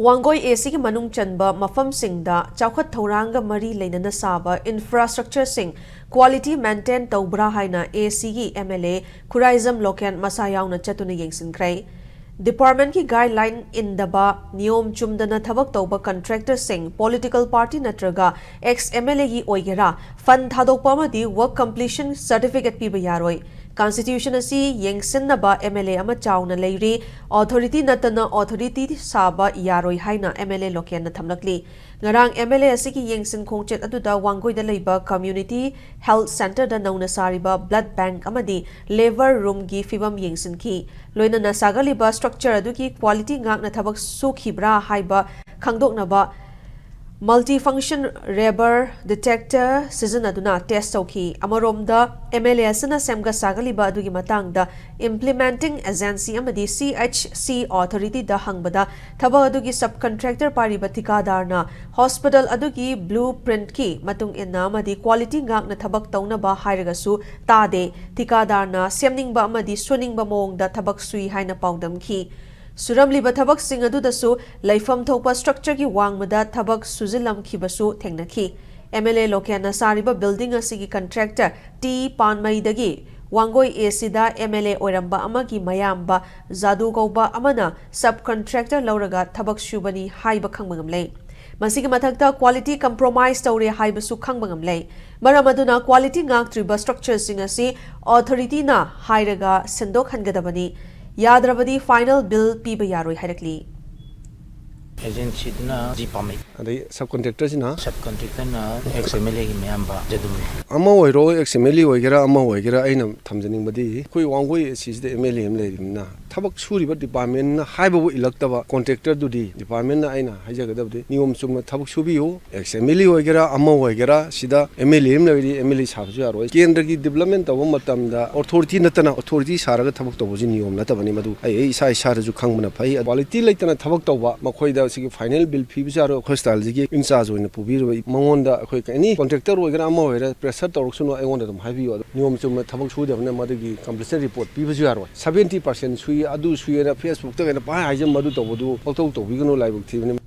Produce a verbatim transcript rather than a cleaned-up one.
ꯋꯥꯡꯒꯣꯏ ꯑꯦ ꯁꯤꯒꯤ ꯃꯅꯨꯡ ꯆꯟꯕ ꯃꯐꯝꯁꯤꯡꯗ ꯆꯥꯎꯈꯠ ꯊꯧꯔꯥꯡꯒ ꯃꯔꯤ ꯂꯩꯅꯅ ꯁꯥꯕ ꯏꯟꯐ꯭ꯔꯥꯁ꯭ꯇ꯭ꯔꯛꯆꯔꯁꯤꯡ ꯀ꯭ꯋꯥꯂꯤꯇꯤ ꯃꯦꯟꯇꯦꯟ ꯇꯧꯕ꯭ꯔꯥ ꯍꯥꯏꯅ ꯑꯦ ꯁꯤꯒꯤ M L A Khuraijam local ꯃꯁꯥ ꯌꯥꯎꯅ ꯆꯠꯇꯨꯅ ꯌꯦꯡꯁꯤꯟꯈ꯭ꯔꯦ꯫ ꯗꯤꯄꯥꯔꯠꯃꯦꯟꯠꯀꯤ ꯒꯥꯏꯗꯂꯥꯏꯟ ꯏꯟꯗꯕ, ꯅꯤꯌꯣꯝ ꯆꯨꯝꯗꯅ ꯊꯕꯛ ꯇꯧꯕ ꯀꯟꯇ꯭ꯔꯦꯛꯇꯔꯁꯤꯡ, ꯄꯣꯂꯤꯇꯤꯀꯦꯜ ꯄꯥꯔꯇꯤ ꯅꯠꯇ꯭ꯔꯒ ꯑꯦꯛꯁ ꯑꯦꯝ ꯑꯦꯜ ꯑꯦꯒꯤ ꯑꯣꯏꯒꯦꯔꯥ, ꯐꯟꯗ ꯊꯥꯗꯣꯛꯄ ꯑꯃꯗꯤ ꯋꯥꯔꯛ ꯀꯝꯄ꯭ꯂꯤꯁꯟ ꯁꯔꯇꯤꯐꯤꯀꯦꯠ ꯄꯤꯕ ꯌꯥꯔꯣꯏ꯫ ꯀꯟꯁꯇꯤꯇ꯭ꯌꯨꯁꯟ ꯑꯁꯤ ꯌꯦꯡꯁꯤꯟꯅꯕ ꯑꯦꯝ ꯑꯦꯜ ꯑꯦ ꯑꯃ ꯆꯥꯎꯅ ꯂꯩꯔꯤ꯫ ꯑꯣꯊꯣꯔꯤꯇꯤ ꯅꯠꯇꯅ ꯑꯣꯊꯣꯔꯤꯇꯤ ꯁꯥꯕ ꯌꯥꯔꯣꯏ ꯍꯥꯏꯅ ꯑꯦꯝ ꯑꯦꯜ ꯑꯦ ꯂꯣꯀꯦꯟꯅ ꯊꯝꯂꯛꯂꯤ꯫ ꯉꯔꯥꯡ ꯑꯦꯝ ꯑꯦꯜ ꯑꯦ ꯑꯁꯤꯒꯤ ꯌꯦꯡꯁꯤꯟ ꯈꯣꯡꯆꯠ ꯑꯗꯨꯗ ꯋꯥꯡꯒꯣꯏꯗ ꯂꯩꯕ ꯀꯝꯃ꯭ꯌꯨꯅꯤꯇꯤ ꯍꯦꯜꯊ ꯁꯦꯟꯇꯔꯗ ꯅꯧꯅ ꯁꯥꯔꯤꯕ ꯕ꯭ꯂꯗ ꯕꯦꯡꯛ ꯑꯃꯗꯤ ꯂꯦꯕꯔ ꯔꯨꯝꯒꯤ ꯐꯤꯕꯝ ꯌꯦꯡꯁꯤꯟꯈꯤ꯫ ꯂꯣꯏꯅꯅ ꯁꯥꯒꯠꯂꯤꯕ ꯁ꯭ꯇ꯭ꯔꯛꯆꯔ ꯑꯗꯨꯒꯤ ꯀ꯭ꯋꯥꯂꯤꯇꯤ ꯉꯥꯛꯅ ꯊꯕꯛ ꯁꯨꯈꯤꯕ꯭ꯔꯥ ꯍꯥꯏꯕ ꯈꯪꯗꯣꯛꯅꯕ ꯃꯜꯇꯤꯐꯪꯁꯟ ꯔꯦꯕꯔ ꯗꯤꯇꯦꯛꯇꯔ ꯁꯤꯖꯤꯟꯅꯗꯨꯅ ꯇꯦꯁ ꯇꯧꯈꯤ꯫ ꯑꯃꯔꯣꯝꯗ, ꯑꯦꯝ ꯑꯦꯜ ꯑꯦ ꯑꯁꯤꯅ ꯁꯦꯝꯒꯠ ꯁꯥꯒꯠꯂꯤꯕ ꯑꯗꯨꯒꯤ ꯃꯇꯥꯡꯗ ꯏꯝꯄ꯭ꯂꯤꯃꯦꯟꯇꯤꯡ ꯑꯦꯖꯦꯟꯁꯤ ꯑꯃꯗꯤ ꯁꯤ ꯑꯩꯆ ꯁꯤ ꯑꯣꯊꯣꯔꯤꯇꯤꯗ ꯍꯪꯕꯗ, ꯊꯕꯛ ꯑꯗꯨꯒꯤ ꯁꯕ ꯀꯟꯇ꯭ꯔꯦꯛꯇꯔ ꯄꯥꯏꯔꯤꯕ ꯊꯤꯀꯥꯗꯥꯔꯅ ꯍꯣꯁꯄꯤꯇꯥꯜ ꯑꯗꯨꯒꯤ ꯕ꯭ꯂꯨ ꯄ꯭ꯔꯤꯟꯠꯀꯤ ꯃꯇꯨꯡ ꯏꯟꯅ ꯑꯃꯗꯤ ꯀ꯭ꯋꯥꯂꯤꯇꯤ ꯉꯥꯛꯅ ꯊꯕꯛ ꯇꯧꯅꯕ ꯍꯥꯏꯔꯒꯁꯨ ꯇꯥꯗꯦ꯫ ꯊꯤꯀꯥꯗꯥꯔꯅ ꯁꯦꯝꯅꯤꯡꯕ ꯑꯃꯗꯤ ꯁꯨꯅꯤꯡꯕ ꯃꯑꯣꯡꯗ ꯊꯕꯛ ꯁꯨꯏ ꯍꯥꯏꯅ ꯄꯥꯎꯗꯝꯈꯤ꯫ ꯁꯨꯔꯝꯂꯤꯕ ꯊꯕꯛꯁꯤꯡ ꯑꯗꯨꯗꯁꯨ ꯂꯩꯐꯝ ꯊꯣꯛꯄ ꯁ꯭ꯇ꯭ꯔꯛꯆꯔꯒꯤ ꯋꯥꯡꯃꯗ ꯊꯕꯛ ꯁꯨꯖꯤꯜꯂꯝꯈꯤꯕꯁꯨ ꯊꯦꯡꯅꯈꯤ꯫ ꯑꯦꯝ ꯑꯦꯜ ꯑꯦ ꯂꯣꯀꯦꯟꯅ ꯁꯥꯔꯤꯕ ꯕꯤꯜꯗꯤꯡ ꯑꯁꯤꯒꯤ ꯀꯟꯇ꯭ꯔꯦꯛꯇꯔ ꯇꯤ ꯄꯥꯟꯃꯩꯗꯒꯤ ꯋꯥꯡꯒꯣꯏ ꯑꯦ ꯁꯤꯗ ꯑꯦꯝ ꯑꯦꯜ ꯑꯦ ꯑꯣꯏꯔꯝꯕ ꯑꯃꯒꯤ ꯃꯌꯥꯝꯕ ꯖꯥꯗꯨ ꯀꯧꯕ ꯑꯃꯅ ꯁꯕ ꯀꯟꯇ꯭ꯔꯦꯛꯇꯔ ꯂꯧꯔꯒ ꯊꯕꯛ ꯁꯨꯕꯅꯤ ꯍꯥꯏꯕ ꯈꯪꯕ ꯉꯝꯂꯦ꯫ ꯃꯁꯤꯒꯤ ꯃꯊꯛꯇ ꯀ꯭ꯋꯥꯂꯤꯇꯤ ꯀꯝꯄ꯭ꯔꯣꯃꯥꯏꯖ ꯇꯧꯔꯦ ꯍꯥꯏꯕꯁꯨ ꯈꯪꯕ ꯉꯝꯂꯦ꯫ ꯃꯔꯝ ꯑꯗꯨꯅ ꯀ꯭ꯋꯥꯂꯤꯇꯤ ꯉꯥꯛꯇ꯭ꯔꯤꯕ ꯁ꯭ꯇ꯭ꯔꯛꯆꯔꯁꯤꯡ ꯑꯁꯤ ꯑꯣꯊꯣꯔꯤꯇꯤꯅ ꯍꯥꯏꯔꯒ ꯁꯤꯟꯗꯣꯛꯍꯟꯒꯗꯕꯅꯤ꯫ ꯌꯥꯗ꯭ꯔꯕꯗꯤ ꯐꯥꯏꯅꯦꯜ ꯕꯤꯜ ꯄꯤꯕ ꯌꯥꯔꯣꯏ ꯍꯥꯏꯔꯛꯂꯤ꯫ ꯑꯦꯖꯦꯟꯁꯤꯗꯨꯅ ꯖꯤ ꯄꯥꯝꯃꯩ꯫ ꯑꯗꯩ ꯁꯕ ꯀꯟꯇ꯭ꯔꯦꯛꯇꯔꯁꯤꯅ? ꯁꯕ ꯀꯟꯇ꯭ꯔꯦꯛꯇꯔꯅ ꯑꯦꯛꯁ ꯑꯦꯝ ꯑꯦꯜ ꯑꯦꯒꯤ ꯃꯌꯥꯝꯕ ꯖꯗꯨꯃꯅꯤ꯫ ꯑꯃ ꯑꯣꯏꯔꯣ, ꯑꯦꯛꯁ ꯑꯦꯝ ꯑꯦꯜ ꯑꯦ ꯑꯣꯏꯒꯦꯔꯥ, ꯑꯃ ꯑꯣꯏꯒꯦꯔꯥ, ꯑꯩꯅ ꯊꯝꯖꯅꯤꯡꯕꯗꯤ ꯑꯩꯈꯣꯏ ꯋꯥꯡꯒꯣꯏ ꯑꯦ ꯁꯤꯁꯤꯗ ꯑꯦꯝ ꯑꯦꯜ ꯑꯦ ꯑꯃ ꯂꯩꯔꯤꯕꯅꯤꯅ ꯊꯕꯛ ꯁꯨꯔꯤꯕ ꯗꯤꯄꯥꯔꯠꯃꯦꯟꯠꯅ ꯍꯥꯏꯕꯕꯨ ꯏꯜꯂꯛꯇꯕ ꯀꯣꯟꯇ꯭ꯔꯦꯛꯇꯔꯗꯨꯗꯤ ꯗꯤꯄꯥꯔꯠꯃꯦꯟꯠꯅ ꯑꯩꯅ ꯍꯥꯏꯖꯒꯗꯕꯗꯤ ꯅꯤꯌꯣꯝ ꯆꯨꯝꯅ ꯊꯕꯛ ꯁꯨꯕꯤꯌꯨ꯫ ꯑꯦꯛꯁ ꯑꯦꯝ ꯑꯦꯜ ꯑꯦ ꯑꯣꯏꯒꯦꯔꯥ, ꯑꯃ ꯑꯣꯏꯒꯦꯔꯥ, ꯁꯤꯗ ꯑꯦꯝ ꯑꯦꯜ ꯑꯦ ꯑꯃ ꯂꯩꯔꯤ, ꯑꯦꯝ ꯑꯦꯜ ꯑꯦ ꯁꯥꯕꯁꯨ ꯌꯥꯔꯣꯏ꯫ ꯀꯦꯟꯗ꯭ꯔꯒꯤ ꯗꯤꯕ꯭ꯂꯞꯃꯦꯟꯠ ꯇꯧꯕ ꯃꯇꯝꯗ ꯑꯣꯊꯣꯔꯤꯇꯤ ꯅꯠꯇꯅ ꯑꯣꯊꯣꯔꯤꯇꯤ ꯁꯥꯔꯒ ꯊꯕꯛ ꯇꯧꯕꯁꯤ ꯅꯤꯌꯣꯝ ꯅꯠꯇꯕꯅꯤ꯫ ꯃꯗꯨ ꯑꯩ, ꯑꯩ ꯏꯁꯥ ꯏꯁꯥꯗꯁꯨ ꯈꯪꯕꯅ ꯐꯩ꯫ ꯀ꯭ꯋꯥꯂꯤꯇꯤ ꯂꯩꯇꯅ ꯊꯕꯛ ꯇꯧꯕ, ꯃꯈꯣꯏꯗ ꯁꯤꯒꯤ ꯐꯥꯏꯅꯦꯜ ꯕꯤꯜ ꯄꯤꯕꯁꯨ ꯌꯥꯔꯣꯏ꯫ ꯑꯩꯈꯣꯏ ꯍꯣꯁꯄꯤꯇꯥꯜꯁꯤꯒꯤ ꯏꯟꯆꯥꯔꯖ ꯑꯣꯏꯅ ꯄꯨꯕꯤꯔꯤꯕ ꯃꯉꯣꯟꯗ ꯑꯩꯈꯣꯏ ꯑꯦꯅꯤ ꯀꯣꯟꯇ꯭ꯔꯦꯛꯇꯔ ꯑꯣꯏꯒꯦꯔꯥ, ꯑꯃ ꯑꯣꯏꯒꯦꯔꯥ, ꯄ꯭ꯔꯦꯁꯔ ꯇꯧꯔꯛꯁꯅꯨ, ꯑꯩꯉꯣꯟꯗ ꯑꯗꯨꯝ ꯍꯥꯏꯕꯤꯌꯨ꯫ ꯑꯗꯣ ꯅꯤꯌꯣꯝ ꯆꯨꯝꯅ ꯊꯕꯛ ꯁꯨꯗꯕꯅꯤꯅ ꯃꯗꯨꯒꯤ ꯀꯝꯄꯦꯟꯁꯦꯁꯟ ꯔꯤꯄꯣꯔꯠ ꯄꯤꯕꯁꯨ ꯌꯥꯔꯣꯏ꯫ ꯁꯕꯦꯟꯇꯤ ꯄꯥꯔꯁꯦꯟ ꯁꯨꯏ ꯑꯗꯨ ꯁꯨꯏꯅ Facebookꯇ ꯀꯩꯅꯣ ꯄꯪꯍꯥꯏ ꯍꯥꯏꯖꯟꯕ, ꯑꯗꯨ ꯇꯧꯕꯗꯨ ꯄꯪꯇꯧ ꯇꯧꯕꯤꯒꯅꯨ, ꯂꯥꯏꯕꯛ ꯊꯤꯕꯅꯤ꯫